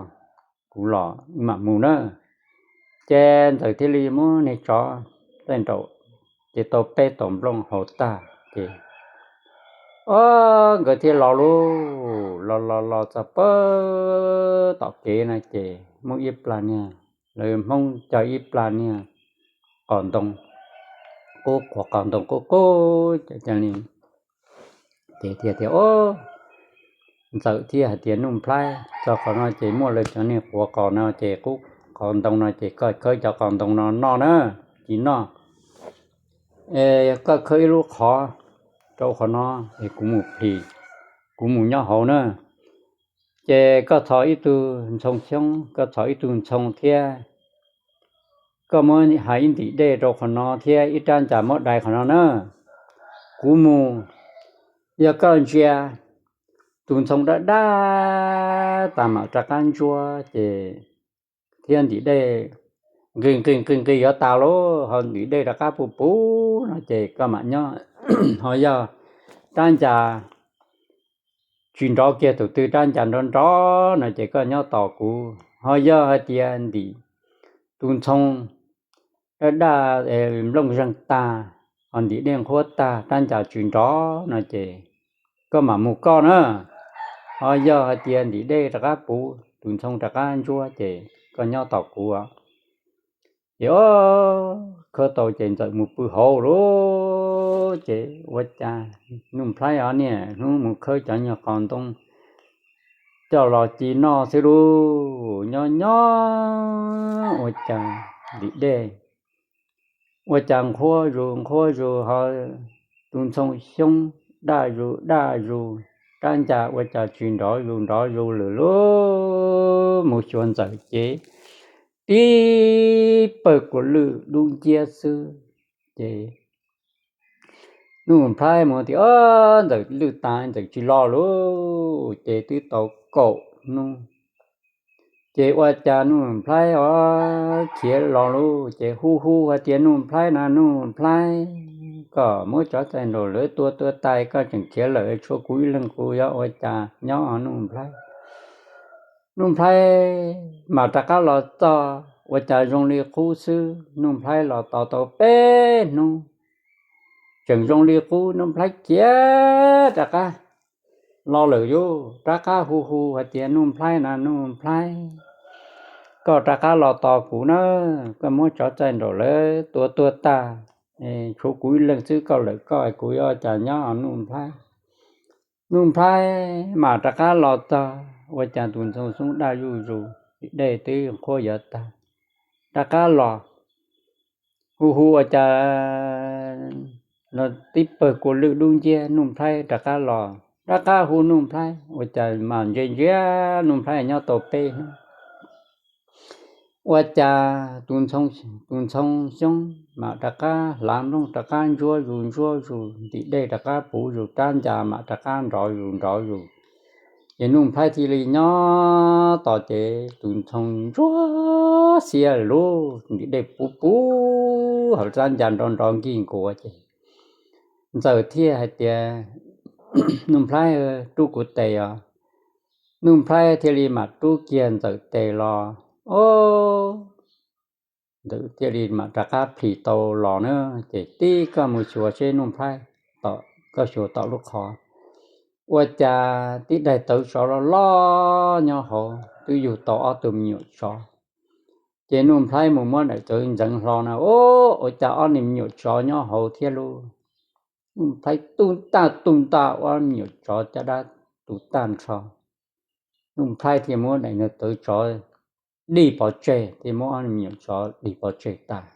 kuv los mam mus na. Ces Ntxawm thiaj li muab niag tsov txaij nraum ces tau peb tau nplooj haus tag ces ob, nkawd thiaj los lauj, los los los txog pab tom kev no ces muaj ib plag niag, lawv Hmoob cog ib plag niag qos ntoo, qub qhuav qos ntoo qub qub ces li ces thiaj tias, Ob, Ntxawm thiaj hais tias, Nuj Nplhaib, txog qhov no ces muaj lawv cov niag qhuav qos no ces qub qhov ntoo no ces koj khawb cov qos ntoo no noj na, tsis noj. Koj khawb ib lub qhov rau qhov no es kuv mus plis, kuv mus nyob hauv na. Ces koj txhos ib tug ntxhoo xyoob, koj txhos ib tug ntxhoo thiab koj muab hais ib ntim dej rau qhov no thiab ib rab ncas muab dai qhov no na. Kuv mus, yog koj ntsia tus ntxhoo dab dab tas mam rov qab ntsuab ces thiab ntim dej nqis nqis nqis nqis yuav tas lawm, ho ntim dej rov qab puv puv no ces koj mam nyob. Ho yog rab ncas tsis nrov kiag thaum twg, rab ncas nrov nrov no ces koj nyob tos kuv. Ho yog hais tias ntim tus ntxhoo daj daj, nplooj zeeg tag, ho ntim dej nqhuab tag, rab ncas tsis nrov no ces koj mam mus koj na. Ho yog hais tias ntim dej rov qab puv, tus ntxhoo rov qab ntsuab ces koj nyob tos kuv. Ces o, khawb tau ces Ntxawm mus pw hauv lawm. Ces ua cas Nuj Nplhaib os, niaj hnub mus khawb cov nyuag qos ntoo coj los ci noj xwb lauj. Nyob nyob ua cas ntim dej ua cas nqhuab zus nqhuab zus, ho tus ntxhoo xyoob daj zus daj zus, rab ncas ua cas tsis nrov zus nrov zus lawm lauj. Mus xyuas Ntxawm ces tib pawg kua lwj dub nciab xwb. Ces Nuj Nplhaib mus tias, o, Ntxawm lwj tas, Ntxawm tsis los lauj. Ces twb tau kaum hnub, ces ua cas Nuj Nplhaib os khiav los lauj. Ces hu hu hais tias, Nuj Nplhaib na, Nuj Nplhaib, koj muab tsov txaij nraum lawv tua tuag tas, koj tseem khiav lawm, tshuav kuv ib leeg, kuv yuav ua cas nyob os Nuj Nplhaib. Nuj Nplhaib mam rov qab los txog, ua cas zoo li qub xwb. Nuj Nplhaib los tos tau peb hnub, tseem zoo li qub, Nuj Nplhaib khiav rov qab los lawm lauj. Rov qab hu hu hais tias, Nuj Nplhaib na, Nuj Nplhaib, koj rov qab los tos kuv na, koj muab tsov txaij nraum lawv tua tuag tas, tshuav kuv ib leeg xwb, koj lawm koj, kuv yuav ua cas nyob Nuj Nplhaib. Nuj Nplhaib mam rov qab los txog, ua cas tus ntxhoo xyoob daj zuj zus, dej twb nqhuab yuav tag, rov qab los hu hu ua cas los tib pawg kua lwj dub nciab. Nuj Nplhaib rov qab los, rov qab hu Nuj Nplhaib, ua cas mam ntsia ntsia Nuj Nplhaib nyob tau peb hnub. Ua cas tus ntxhoo xyoob mam rov qab hlav nplooj rov qab ntsuab zus ntsuab zus, ntim dej rov qab puv zus, rab ncas mam rov qab nrov zus nrov zus. Ces Nuj Nplhaib thiaj li nyob tos ces tus ntxhoo ntsuab xiab lawm lauj, ntim dej puv puv hauv rab ncas nrov nrov nkig nkuav. Ces Ntxawm thiaj hais tias, Nuj Nplhaib, rub kuv tes os. Nuj Nplhaib thiaj li mam rub kiag Ntxawm tes los, o, Ntxawm thiaj li mam rov qab plhis tau los na. Ces tib koj mus xyuas seb Nuj Nplhaib, koj xyuas tom lub qhov, ua cas tib daim tawv tsov loj loj nyob hauv twb yug tau ob tug me nyuam tsov. Ces Nuj Nplhaib mus muab daim tawv ntxeev hlo na, o, ua cas ob niag me nyuam tsov nyob hauv thiab lauj. Nuj Nplhaib tub ntaj tub ntaj, ob me nyuam tsov caj dab tu tag nrho. Nuj Nplhaib thiaj muab daim tawv tsov dig pov tseg, thiaj muab ob me nyuam tsov dig pov tseg tas.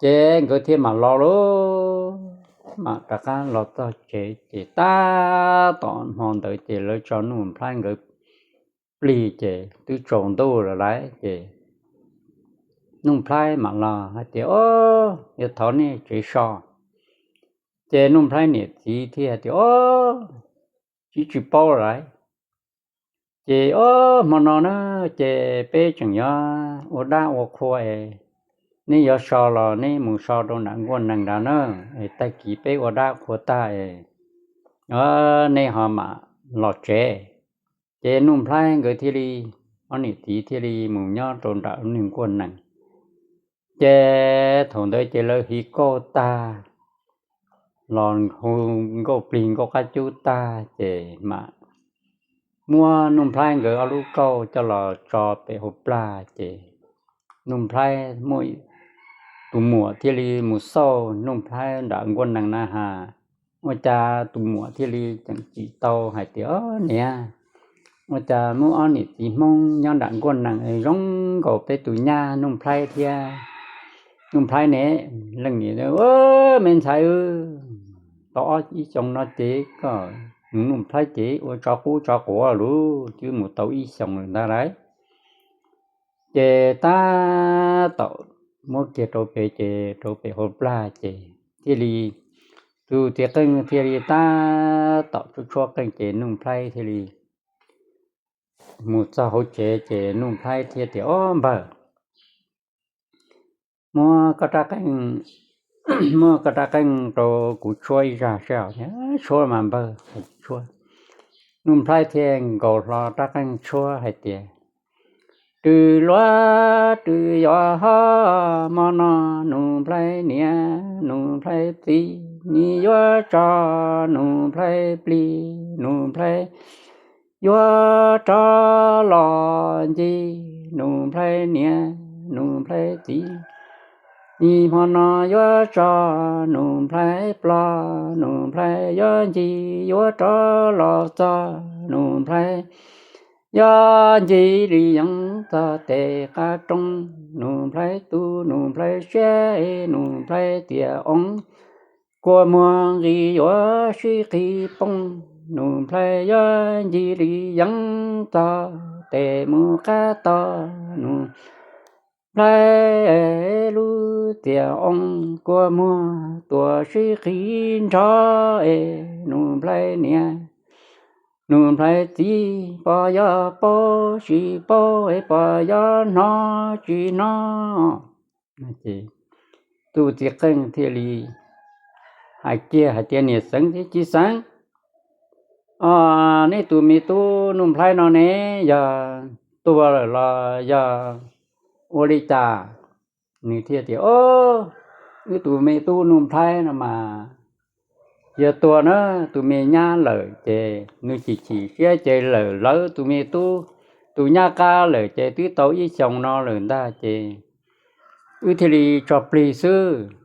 Ces nkawd thiaj mam los lauj, mam rov qab los txog tsev. Ces tab tom hmo ntawd ces lawv tso Nuj Nplhaib nkawd plig, ces twb tsaus ntuj lawm lauj. Ces Nuj Nplhaib mam los hais tias, o, yuav thov nej tsev so. Ces Nuj Nplhaib niam txiv thiaj tias, o, tsis tsis paub lawm. Ces o, hmo no na, ces peb tseem yuav ua dab ua qhua es, neb yuav so los neb mus so rau nram nkuaj nees nrad na, es tag kis peb ua dab qhua tag es, o, neb ho mam los tsev. Ces Nuj Nplhaib nkawd thiaj li, ob niam txiv thiaj li mus nyob rau nram lub niag nkuaj nees. Ces thaum ntawd ces lawv hiv kauj tag, los hu nkauj plig nkauj qab cub tag, ces mam muab Nuj Nplhaib nkawd ob lub kauj coj los tso pem hauv plag. Ces Nuj Nplhaib muaj tus muam thiaj li mus xauj Nuj Nplhaib nram nkuaj nees na has, ua cas tus muam thiaj li tseem tsim tau hais tias, o, niam, ua cas muaj ob niam txiv Hmoob nyob nram nkuaj nees zoo nkaus peb tus nyab Nuj Nplhaib thiab. Nuj Nplhaib ne, leej niam, me ntxhais, tau ob ib xyoos no ces koj mus Nuj Nplhaib ces ua tsov qub tsov quav lauj, twb mus tau ib xyoos lawm ntag lauj. Ces tab tom muab kiag rau pem, ces rau pem hauv plag, ces thiaj li tus txiv qeej thiaj li tab tom tshuab tshuab qeej, ces Nuj Nplhaib thiaj li mus txog hauv tsev ces Nuj Nplhaib thiaj tias, Ob npawg, muab koj rab qeej, muab koj rab qeej rau kuv tshuab ib zag seb. Tshuab mas npawg, tshuab. Nuj Nplhaib thiaj nkaus hlo rab qeej tshuab hais tias, Rws luab rws yuav ho mo no, Nuj Nplhaib niam Nuj Nplhaib txiv, nim yuav tso Nuj Nplhaib plig Nuj Nplhaib yuav rov los ncig Nuj Nplhaib niam Nuj Nplhaib txiv. Nim hmo no yuav tso Nuj Nplhaib plog Nuj Nplhaib yuav ncig yuav rov los txog Nuj Nplhaib yuav ncig li yeev txog tes qab roob Nuj Nplhaib tu Nuj Nplhaib siab Nuj Nplhaib tias oo, kua muag nqis yuav sib qis poob Nuj Nplhaib yuav ncig li yeev txog tes mus qab tog Nuj Nplhaib lub tias oo, kua muag tuaj sib qis nrov es Nuj Nplhaib niam Nuj Nplhaib txiv, pom yog paub tsis paub es pom yog hnov tsis hnov. Ces tus txiv qeej thiaj li hais kiag hais tias, Niam xeev thiab txiv xeev, o, neb tus me tub Nuj Nplhaib no ne yog tuag lawm los yog ua li cas? Nws thiaj tias, O, wb tus me tub Nuj Nplhaib no mas yog tuag na, tus me nyab lawm ces nws chim chim siab ces lawm lawv tus me tub, tus nyab qab lawm ces twb tau ib xyoos no lawm ntag ces wb thiaj li tso plig xwb.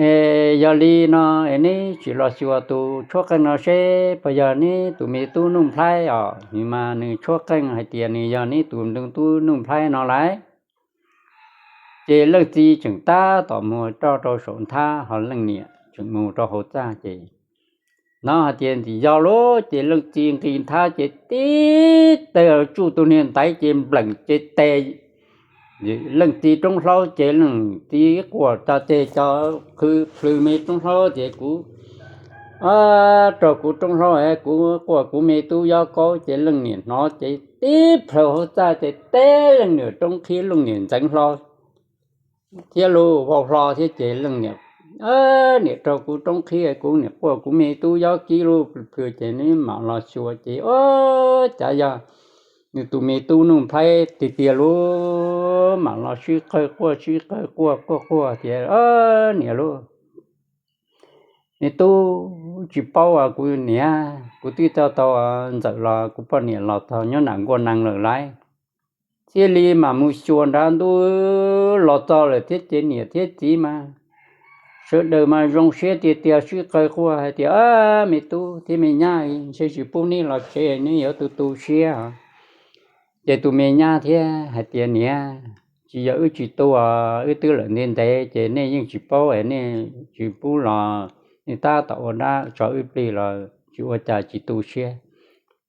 Es yog li no es neb tsis los xyuas tus tshuab qeej no seb puas yog neb tus me tub Nuj Nplhaib os, nws mas nws tshuab qeej hais tias nws yog neb tus me tub Nuj Nplhaib no lauj. Ces leej txiv tseem tab tom mus roj rau saum nthab ho leej niam tseem mus rau hauv txaj ces hnov hais tias ntxim yog lawm ces leej txiv nqis nthab ces tib teg tsuj tus niag ntaiv ces npleem ces tes leej txiv roob hlaub ces leej txiv quaj tso tes cov qhwv plhws me roob hlaub ces kuv, rau kuv roob hlaub es kuv quaj kuv me tub yob kaub ces leej niam hnov ces tib plhaws hauv txaj ces teb leej niam roob qhib leej niam ntxeev hlo thiab lub vau hlo thiab ces leej niam, niam rau kuv roob qhib kuv niam quaj kuv me tub yob kib lub plhws ces neb mam los xyuas ces o, cas yog nws tus me tub Nuj Nplhaib tiag tiag lub, mam los sib qawg quaj sib qawg quaj quaj quaj tias, Niam lauj, me tub, tsis paub kuv niam, kuv twb tau tau Ntxawm los kuv poj niam los txog nyob nram nkuaj nees lawm lauj. Thiaj li mam mus xyuas nrad ntuj los txog lawm thiab ces niam thiab txiv mas sawv daws mas zoo siab tiag tiag sib qawg quaj hais tias, Me tub thiab me nyab, ntshe tsis pub neb los tsev, neb yuav tu tu siab. Ces tus me nyab thiaj hais tias, Niam, tsis yog wb tsis tu, wb twb lawm ntev ntev ces nej yeej tsis paub es nej tsis pub los, nej tab tom ua dab tso wb plig los tsis ua cas tsis tu siab.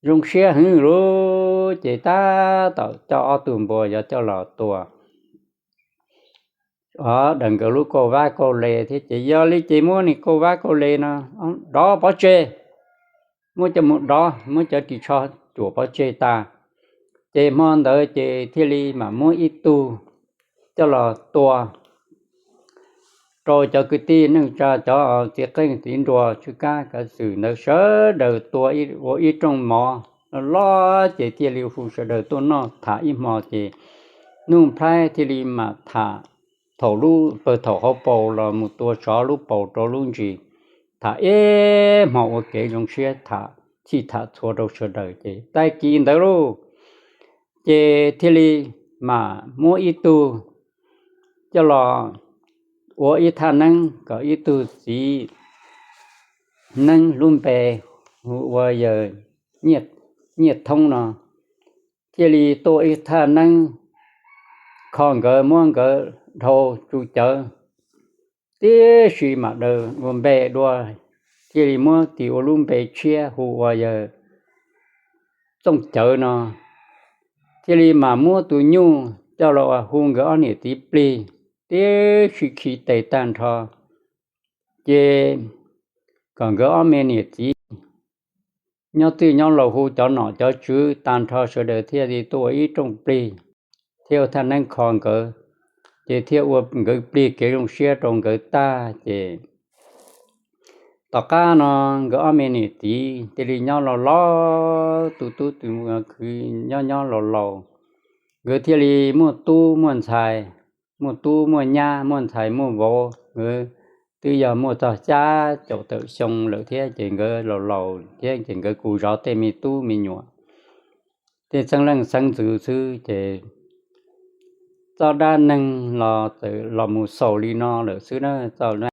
Zoo siab heev lawm ces tab tom coj ob tug npua yuav coj los tua daws nkawd lub kauj vab kauj le thiab ces yog li ces muab nws kauj vab kauj le no dov pov tseg, muab coj mus dov, muab cov ris tsho cuam pov tseg tas. Ces hmo ntawd ces thiaj li mam muab ib tug coj los tua rau cov kwv tij neej tsa, cov txiv qeej txiv nruas tsw kab kav xwm ntawd sawv daws tua ua ib rooj mov loj loj ces thiaj li hu sawv daws tuaj noj tham ib hmo ces Nuj Nplhaib thiaj li mam tham, thaum lub pawg thaum hauv paus los mus tua tsov lub paus rau lub ntsis, tham ib hmo ua kev zoo siab tham txhij tham txhua rau sawv daws ces tag kis ntawd lauj, ces thiaj li mam muab ib tug coj los ua ib thaj neeb kom ib tug txiv neeb lub npe hu ua yawg Nyiaj Thoob no thiaj li tua ib thaj neeb kho nkawd, muab nkawd dhau tsu cawv tib si mam daws ua npe dua, thiaj li muab tis ua lub npe tshiab hu ua yawg Txooj Cawv no, thiaj li mam muab tus nyuj coj los hu nkawd ob niam txiv plig tib si khi tes tag nrho, ces kom nkawd ob me niam txiv nyob twj nyob laus hu cov nom cov tswv tag nrho sawv daws thiaj li tuaj ua ib rooj plig thiab ua thaj neeb kho nkawd, ces thiaj ua nkawd plig kev zoo siab rau nkawd tag ces tom qab no nkawd ob me niam txiv thiaj li nyob laus laus, tus tub tus khwv nyob nyob laus laus, nkawd thiaj li muaj tub muaj ntxhais, muaj tub muaj nyab muaj ntxhais muaj vauv, nkawd twb yog muaj txog xya caum tawm xyoo lawm thiab ces nkawd laus laus thiab ces nkawd kuj zov tej me tub me nyuam, tej xeeb leej xeeb ntxwv xwb ces txoj dab neeg los txawm los mus xaus li no lawm xwb na. Txoj